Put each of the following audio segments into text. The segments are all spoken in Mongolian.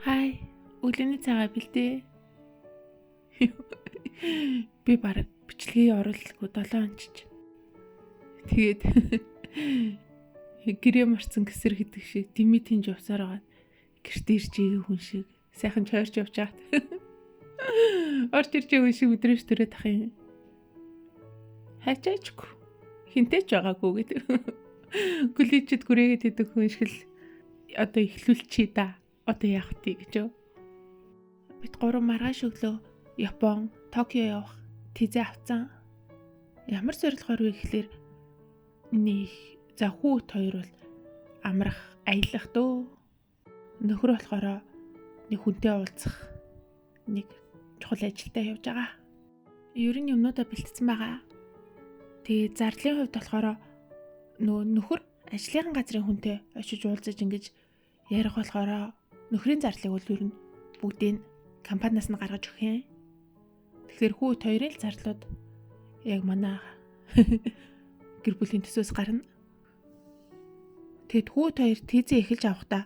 Хай, өглөөний цагаа бэлдээ. Би бараг бичлэгээ оруулалгүй 7 ончиж. Тэгээд гэрээ марцсан гэсэр гэдэг шиг дими тэнж явсаар байгаа. Гэрт ирж байгаа хүн шиг сайхан чойрч явж чаад. Орж ирж байгаа хүн шиг өдрөөс төрөөд ах юм. Хачаачгүй. Хинтэй ч байгаагүй гэдэг. Гүлийчэд гүрээгээд идэг хүн шиг л одоо эхлүүлчихье да. Одоо яах вэ гэж юу? Бид гурван маргааш өглөө Япон, Токио явах тийзээ авцсан. Ямар зорилгоор вэ гэхлээр нэг за хүүхэд хоёр бол амрах, аялах дөө. Нөхөр болохоор нэг хүнтэй уулзах нэг чухал ажилдаа явж байгаа. Ер нь юмнуудаа бэлтцсэн байгаа. Тэгээ зардлын хувьд болохоор нөгөө нөхөр ажлын газрын хүнтэй очиж уулзаж ингэж ярих болохоор нөхрийн зардлыг бол ер нь бүгдийг компаниас нь гаргаж өгөх юм. Тэгэхээр хүүхэд хоёрын л зардлууд яг манай гэр бүлийн төсөөс гарна. Тэгэд хүүхэд хоёр тийзээ эхэлж авахдаа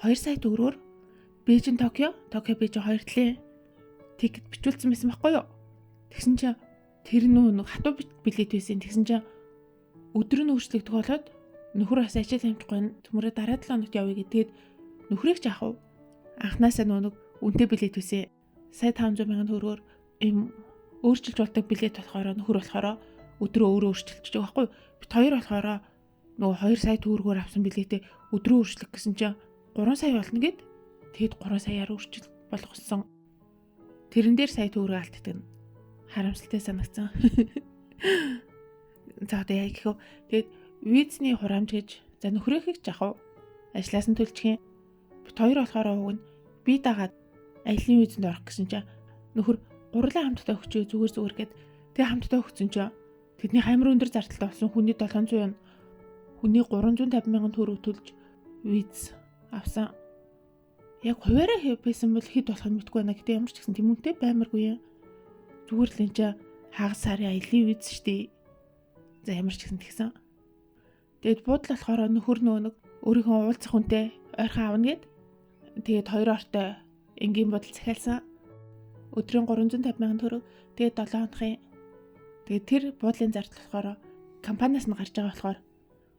2 сая төгрөгөөр Бээжин Токио, Токио Бээжин хоёр талын тикет бичүүлсэн байсан байхгүй юу? Тэгсэн чинь тэр нөө хатуу билет байсан. Тэгсэн чинь өдөр нь өөрчлөгдөх болоод нөхөр бас ажил амжихгүй төмөрөө дараа 7 хоногт явъя гэдгээд нөхрийг ч авах уу? Анхнаасаа нөө нэг үнэтэй билет байсан. Сая 500 мянган төгрөгөөр ийм өөрчилж болдог билет болохоор нөхөр болохоор өдрөө өөрөө өөрчилж байгаа байхгүй юу? Бид хоёр болохоор нөгөө 2 сая төгрөгөөр авсан билетээ өдрөө өөрчлөх гэсэн чинь 3 сая болно гэд тэгэд 3 саяар өөрчил болгосон. Тэрэн дээр сая төгрөг алддаг нь харамсалтай санагдсан. За одоо яа гэх вэ? Тэгэд визний хураамж гэж за нөхрийнхийг ч авах уу? Ажлаас нь төлчих юм. Бид хоёр болохоор уг нь би дагаад аялын визэнд орох гэсэн чинь нөхөр гурлаа хамтдаа өгчөө зүгээр зүгээр гэд тэг хамтдаа өгсөн чинь тэдний амар өндөр зардалтай болсон хүний 700 юан хүний 350 мянган төгрөг төлж виз авсан. Яг хуваараа байсан бол хэд болох нь мэдэхгүй байна. Гэтэ ямар ч гэсэн тийм үнэтэй баймаргүй юм. Зүгээр л энэ чинь хагас сарын аялын виз шүү дээ. За ямар ч гэсэн тэгсэн. Тэгээд буудлал болохоор нөхөр нөө нэг өөрийнхөө уулзах хүнтэй ойрхон авна гэд тэгээд хоёр ортой энгийн бодол захиалсан. Өдрийн 350 мянган төгрөг тэгээд 7 хоногийн. Тэгээд тэр буудлын зардал болохоор компаниас нь гарч байгаа болохоор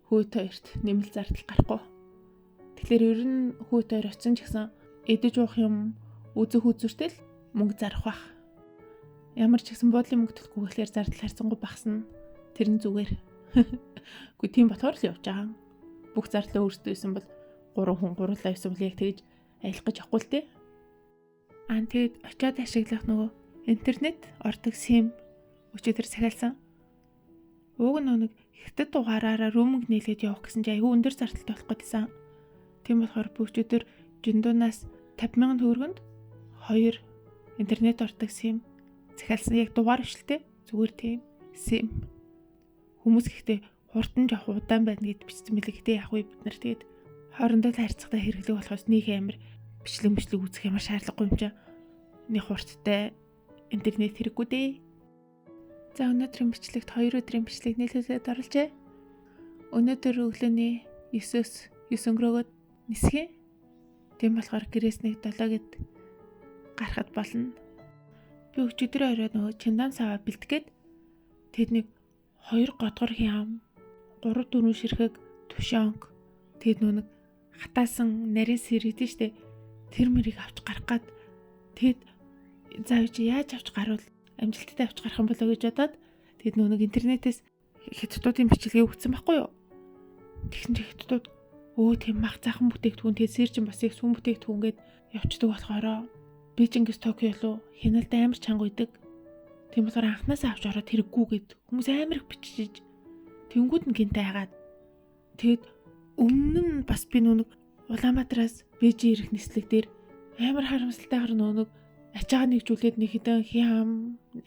хүүхэд хоёрт нэмэлт зардал гарахгүй. Тэгэхээр ер нь хүүхэд хоёр очсон ч гэсэн эдэж уух юм үзэх үзүүртэй л мөнгө зарах бах. Ямар ч гэсэн буудлын мөнгө төлөхгүй гэхлээр зардал харьцангуй багасна. Тэр нь зүгээр. Үгүй тийм болохоор л явж байгаа. Бүх зардлаа өөрсдөө исэн бол 3 хүн гурлаа исэн бол яг тэгж аялах гэж явахгүй л дээ. Аа тэгэд очиод ашиглах нөгөө интернет ордог сим өчигдөр захиалсан. Уг нь нэг хятад дугаараараа роуминг нийлээд явах гэсэн чинь айгүй өндөр зардалтай болох гэдсэн. Тийм болохоор би өчигдөр Жиндунаас 50 мянган төгрөгөнд 2 интернет ордог сим захиалсан. Яг дугаар бичлээ. Зүгээр тийм сим. Хүмүүс гэхдээ хурдан жоох удаан байна гэд бичсэн мэлээ. Гэтэ яг үе бид нар тэгээд хоорондоо л харьцахтаа хэрэглэх болохоос нэг амар бичлэг үзэх ямар шаардлагагүй юм чинь. Нэг хурдтай интернет хэрэггүй дээ. За өнөөдрийн бичлэгт 2 өдрийн бичлэг нийлүүлээд оруулжээ. Өнөөдөр өглөөний 9-өөс 9 өнгөрөөгөөд нисгэн. Тийм болохоор гэрээс нэг 7 гэд гарахад болно. Би өчигдөр орой нөгөө чемодан саваа бэлтгээд тэд нэг 2 годгор хям, 3 4 ширхэг тушонг тэгэд нөгөө нэг хатаасан нарийн сэр гэдэг штэ. Тэр мөрийг авч гарах гад тэгэд за чи яаж авч гарвал амжилттай авч гарах юм болоо гэж бодоод тэгэд нөгөө нэг интернетээс хятадуудын бичлэгээ өгсөн байхгүй юу? Тэгсэн чи хятадууд өө тийм мах заахан бүтээгдэхүүн тэгээд сэр чин бас их сүм бүтээгдэхүүн гээд явцдаг болохоор Бээжингээс Токио руу хяналт амар чанга үйдэг. Тийм болохоор анхнаасаа авч ороод хэрэггүй гэд хүмүүс амар их бичиж тэнгүүд нь гинт айгаад тэгэд өмнө нь бас би нүг Улаанбаатараас Бээжин ирэх нислэг дээр амар харамсалтайгаар нүг ачаагаа нэгжүүлээд нэг хэдэн хям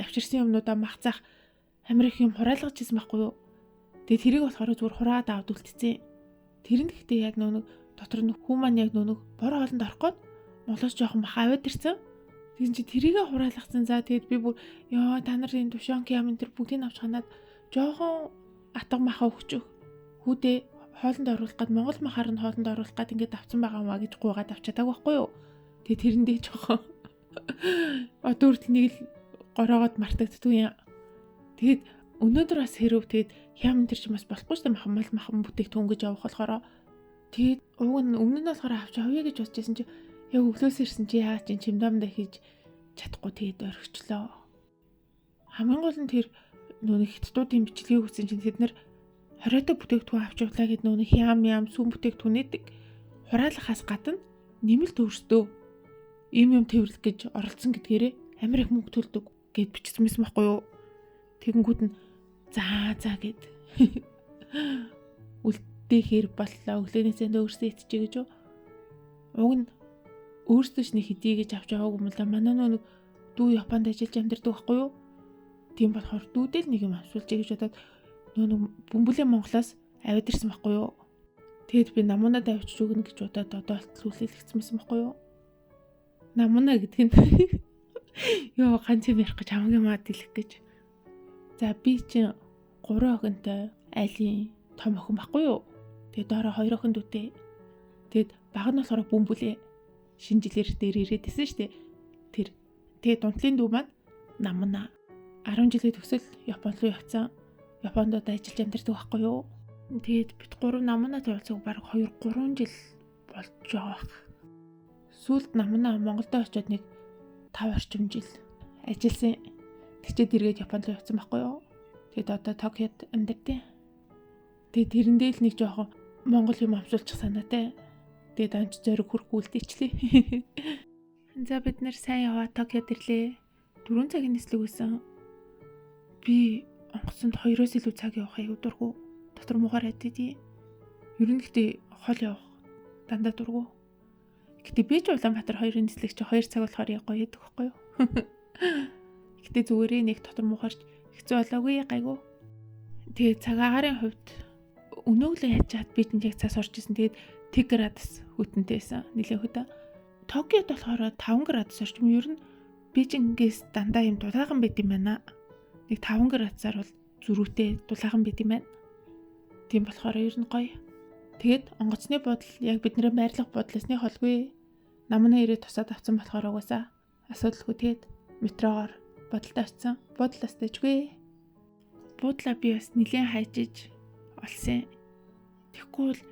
авчирсан юмнуудаа мах зах амар их юм хураалгаж ирсэн байхгүй юу. Тэгээд тэрийг болохоор зүгээр хураад авд үлдсэн. Тэр нь гэхдээ яг нүг дотор нь хүн маань яг нүг бор хоолнд орох гээд молоос жоохон мах аваад ирсэн. Тэгсэн чи тэрийгэ хураалгацсан. За тэгээд би бүр ёо та нар энэ тушонк юм энэ төр бүгдийг авч ханаад жоохон атга маха өгчих. Хүүдээ хоолнд оруулах гад Монгол махаар нь хоолнд оруулах гад ингээд авцсан байгаа юм а гэж гуйгаад авч чадаагүй байхгүй юу. Тэгээ тэрэндээ жоохон одоо хүртэл нэг л гороогод мартагддгүй юм. Тэгээд өнөөдөр бас хэрв тэгээд хям тэр чинь бас болохгүй шүү дээ, махмал махан бүтээгдэхүүн гэж явах болохоор. Тэгээд уг нь өмнө нь болохоор авч авъя гэж бодож байсан чи яг өглөөс ирсэн чи яа чинь чимдамдаа хийж чадахгүй тэгээд орхичлоо. Хамгийн гол нь тэр нүүн хятадуудын бичлэгийг үзсэн чинь тэд нэр 20-т бүтээгдэхүүн авч явлаа гэд нүүн хям ям сүм бүтээгдэхүүнэдэг хураалгахаас гадна нэмэлт өөрсдөө ийм юм тээвэрлэх гэж оролцсон гэдгээрээ амар их мөнгө төлдөг гэд бичсэн байсан байхгүй юу? Тэгэнгүүт нь за за гэд үлдээхээр боллоо, өглөөний цайнд өөрсдөө иччихэ гэж юу? Уг нь өөрсдөө ч нэг хэдий гэж авч яваагүй юм л да. Манай нэг дүү Японд ажиллаж амьдардаг байхгүй юу? Тийм болохоор дүүдэл нэг юм авсуулж гэж бодоод нөө бөмбөлөө Монголоос аваад ирсэн байхгүй юу? Тэгэд би намунаад авчиж өгнө гэж бодоод одоо болтол хүлээлгэсэн байсан байхгүй юу? Намуна гэдэг нь ёо ганц юм ярих гэж хамгийн маад хэлэх гэж. За би чинь 3 охинтой айлын том охин байхгүй юу? Тэгээд доороо 2 охин дүүтэй. Тэгээд баг нь болохоор бөмбөлөө шинэ жилээр дээр ирээд исэн шүү дээ. Тэр тэгээд дунтлын дүү маань намуна 10 жилийн төгсөл Япон руу явцсан. Японд одоо ажиллаж амьдардаг байхгүй юу? Тэгээд бит 3 намунаа туулцаг бараг 2-3 жил болж байгаа бах. Сүүлд намунаа Монголд очиод нэг 5 орчим жил ажилласан. Тэгчээд эргээд Японд руу явцсан байхгүй юу? Тэгээд одоо Токиод амьдардаг. Тэгээд тэрэндээ л нэг жоохон Монгол юм авсуулчих санаатай. Тэгээд анч зориг хүрх үлдээчлээ. За бид нэр сайн яваа Токиод ирлээ. 4 цагийн нислэг байсан. Би онгоцонд 2-оос илүү цаг явах аягүй дургу. Дотор муугаар хайддээ. Ер нь гэхдээ хол явах дандаа дургу. Гэтэ би ч Улаанбаатар 2-ын нислэг чи 2 цаг болохоор яг гоё яддаг байхгүй юу? Гэтэ зүгээрээ нэг дотор муухаарч хэцүү болоогүй гайгүй. Тэгээ цаг агаарын хувьд өнөөглөө ячаад би чинь яг цаас орж исэн. Тэгээд 1 градус хүйтэнтэй байсан. Нилээн хөдөө. Токиод болохоор 5 градус орчим. Ер нь Бээжингээс дандаа юм дулаахан байд юм байна. Нэг 5 градусаар бол зөрүүтэй дулаахан байд юм байна. Тийм болохоор ер нь гоё. Тэгээд онгоцны буудал яг бидний байрлах буудлаасны холгүй. Намна ирээд тусаад авсан болохоор угаасаа асуудалгүй. Тэгээд метрогоор буудалд очсон. Буудлаас дэжгүй. Буудлаа би бас нилээн хайжиж олсон. Тэгэхгүй бол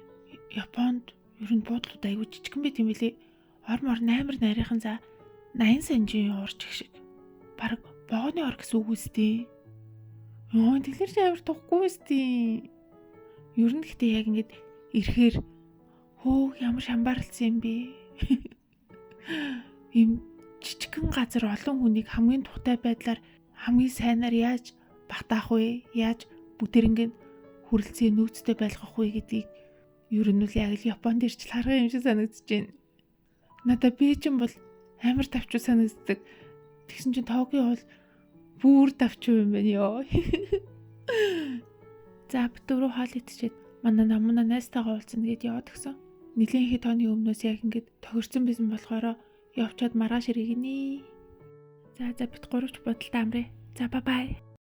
Японд ер нь буудлууд аягүй жижигхэн байт юм билээ. Ор мор амар нарийнхан за 80 санжийн уурч их шиг. Бараг вагоны ор гэсэн үг үстэй. Йоо тэглэр чи амар тухгүй үстэй. Ер нь гэхдээ яг ингэж ирэхээр хөөх ямар шамбарлсан юм бэ? Ийм жижигхэн газар олон хүнийг хамгийн тухтай байдлаар хамгийн сайнаар яаж багтаах вэ? Яаж бүгдэринг хүрэлцээ нөөцтэй байлгах вэ гэдгийг ер нь л яг л Японд ирж л харах юм шиг санагдаж байна. Надад Бээжин бол амар тавчуу санагддаг. Тэгсэн чинь Токио бол бүр тавчуу юм байна ёо. За бид өөрөө хоол идчихэд манай намна найзтайгаа уулзна гэд яваад гисэн. Нилээн хэд хоног өмнөөс яг ингэж тохирсон байсан болохоор явчаад маргааш иргэнэ. За за бид гуравч бодолтой амраа. За бай бай.